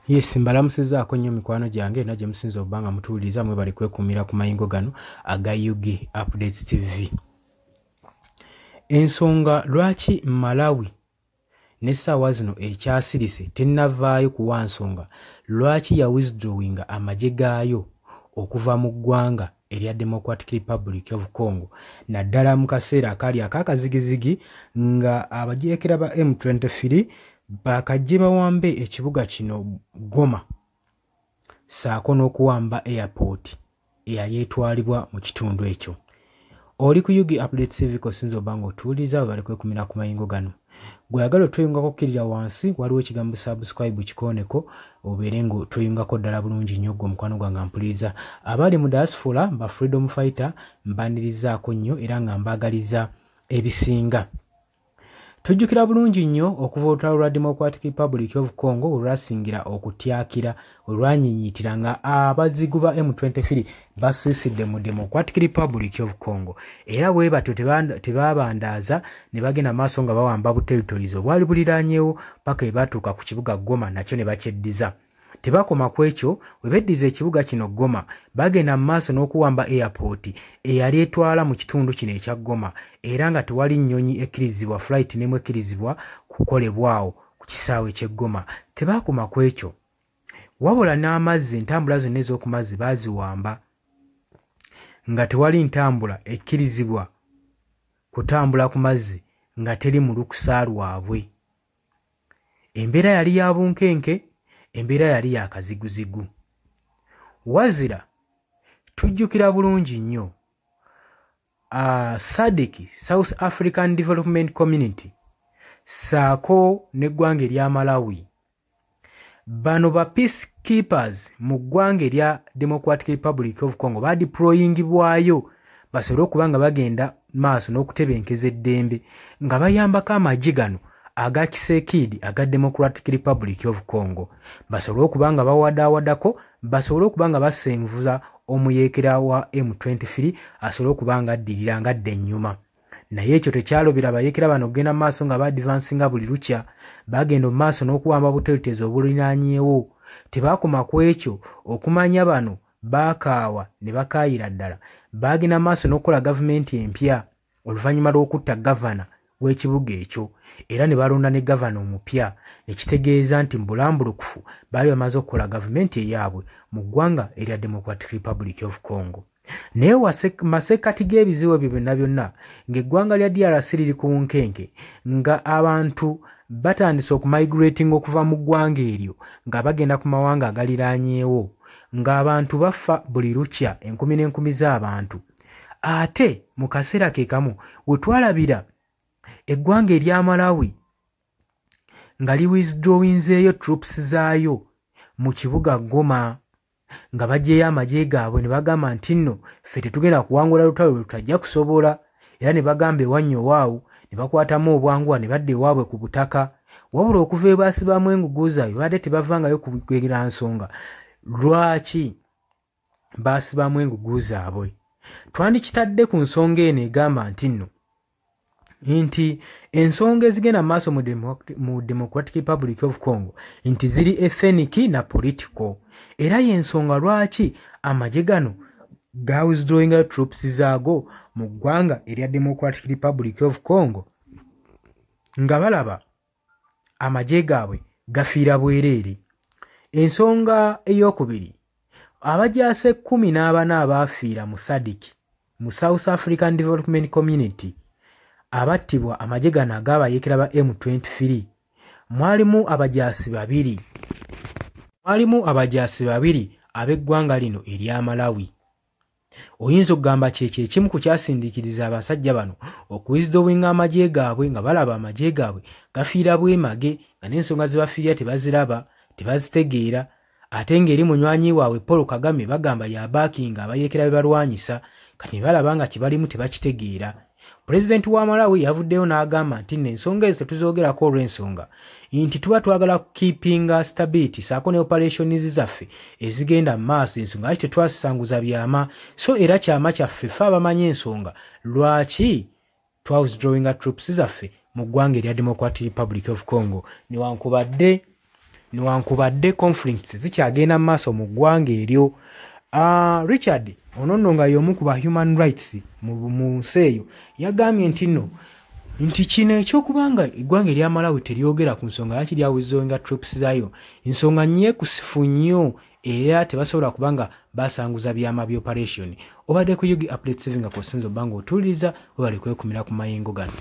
Yes, mbalamusizaako nnyo mikwano gyange era gye musinza okuba nga mutuwuliriza. Mwebale kwekuumira ku mayingo gano aga UG Updates TV. Ensonga lwaki Malawi n'essaawa zino ekyasirise tennavaayo kuwa nsonga lwaki ya withdrawinga amagye gaayo okuva mu ggwanga erya Democratic Republic of Congo, naddala mu kaseera akaali ak'akazigizigi nga abajeekera ba M23 bakajje bawambe ekibuga kino Goma ssaako n'okuwamba airport eyali etwalibwa mu kitundu ekyo. Oli ku UG Update TV kosinza oba ng'otuwuliriza, we bali kwekumira ku mayingo gano. Gweyagala otweyungako, kkirira wansi, waliwo ekigambo "subscribe", kikooneko obeere ng'otweyungako ddala bulungi nnyo. Gwe omukwano gwange mpuliriza, abali mu diaspora ba freedom fighter, mbanirizaako nnyo era nga mbaagaliza ebisinga. Tujjukira bulungi nnyo okuva olutalo lwa Democratic Republic of Congo olwasingira okutyakira, olwanyinyitira nga abazigu ba M23 basiisidde mu Democratic Republic of Congo, era bwe batyo tebabandaaza ne bagenda maaso nga bawamba buterritorizi obwali buliraanyewo paka we batuuka ku kibuga Goma, nakyo ne bakyeddiza. Tebakoma ku ekyo, we beddiza ekibuga kino Goma, bagenda mu maaso n'okuwamba airport eyali etwala mu kitundu kino ekya Goma, era nga tewali nnyonyi ekkirizibwa, flight nemu ekkirizibwa kukolebwawo ku kisaawe ky'e Goma. Tebakoma ku ekyo, wabula n'amazzi, entambula zonna ez'oku mazzi baaziwamba, nga tewali ntambula ekkirizibwa kutambula ku mazzi nga teri mu lukusa lwabwe. Embeera yali ya bunkenke, embeera yali ya kaziguzigu. Wazira tujjukira bulungi nnyo SADC, South African Development Community, ssaako n'eggwanga erya Malawi, bano ba peacekeepers mu ggwanga erya Democratic Republic of Congo, badeployingibwayo basobole okuba nga bagenda maaso n'okutebenkeza eddembe nga bayambako amagye gano aga Tshisekedi aga Democratic Republic of Congo, basobole okuba nga bawadaawadako, basobole okuba nga basenvuza omuyeekera wa M23 asobole okuba nga addirira nga adda ennyuma. Naye ekyo tekyalobera abayeekera bano okugenda mu maaso nga baadvancinga buli lukya. Bagenda mu maaso n'okuwamba buterritorizi obulinaanyeewo. Tebaakoma ku ekyo, okumanya bano baakaawa ne bakaayira ddala, baagenda mu maaso n'okukola gavumenti empya oluvannyuma lw'okutta gavana w'ekibuga ekyo, era ne balonda ne gavana omupya, ekitegeeza nti mu bulambulukufu baali bamaze okukola gavumenti eyaabwe mu ggwanga erya Democratic Republic of Congo. Naye masekkati g'ebizibu ebyo byonna byonna, ng'eggwanga lya DRC liri ku bunkenke, nga abantu batandise okumigrating okuva mu ggwanga eryo nga bagenda ku mawanga agaliraanyeewo, ng'abantu bafa buli lukya, enkumi n'enkumi z'abantu, ate mu kaseera ke kamu we twalabira eggwanga erya Malawi nga liwithdrawinzeeyo troops zaayo mu kibuga Goma, nga baggyeyo amagye gaabwe ne bagamba nti nno ffe tetugenda kuwangula lutalo lwe tutajja kusobola, era ne bagamba ewannyo waawo ne bakwatamu obwanguwa ne badda ewaabwe ku butaka. Wabula okuva ebaasibamu engugu zaabwe, badde tebavangayo kugera nsonga lwaki baasibamu engugu zaabwe. Twandikitadde ku nsonga eno egamba nti nno nti ensonga ezigenda maaso mu Democratic Republic of Congo nti ziri ethnic na political, era y'ensonga lwaki amagye gano ga withdrawing troops zaago mu ggwanga erya Democratic Republic of Congo, nga balaba amagye gaabwe gafiira bwereere. Ensonga eyokubiri, abajaasi 14 abaafiira mu SADC, mu South African Development Community, abattibwa amagye gano ag'abayeekera ba M23, mwalimu abajaasi babiri ab'eggwanga lino erya Malawi. Oyinza okugamba kyekyo ekimu ku kyasindiikiriza abasajja bano okuwithdrawinga amagye gaabwe, nga balaba amagye gaabwe gafiira bwemage, nga n'ensonga ze bafiirira tebaziraba, tebazitegeera, ate ng'eri munywanyi waabwe Paul Kagame bagamba yabackinga abayeekera be balwanyisa. Kati ne balaba nga kibalimu tebakitegeera. Pulezidenti wa Malawi yavuddeyo n'agamba nti nno ensonga ezo tetuzoogerako olw'ensonga nti tuba twagala kukeepinga stability saako ne operations zaffe ezigenda mu maaso, ensonga lwaki tetwasisanguza byama, so era kyama kyaffe ffe abamanyi ensonga lwaki twawithdrawinga troops zaffe mu ggwanga erya Democratic Republic of Congo, newankubadde Newankubadde conflicts zikyagenda mu maaso mu ggwanga eryo. Richard ono nno nga y'omu ku ba human rights mu nsi eyo yagambye nti nno nti kino eky'okubanga eggwanga erya Malawi teryogera ku nsonga lwaki lyawithdrawinga troops zaayo, nsonga nyeekusifu nnyo era tebasobola kubanga basanguza byama bya operation. Obadde ku UG Update 7 nga kw'osinza obba ng'otuuliriza, webale kwekumira ku mayengo gano.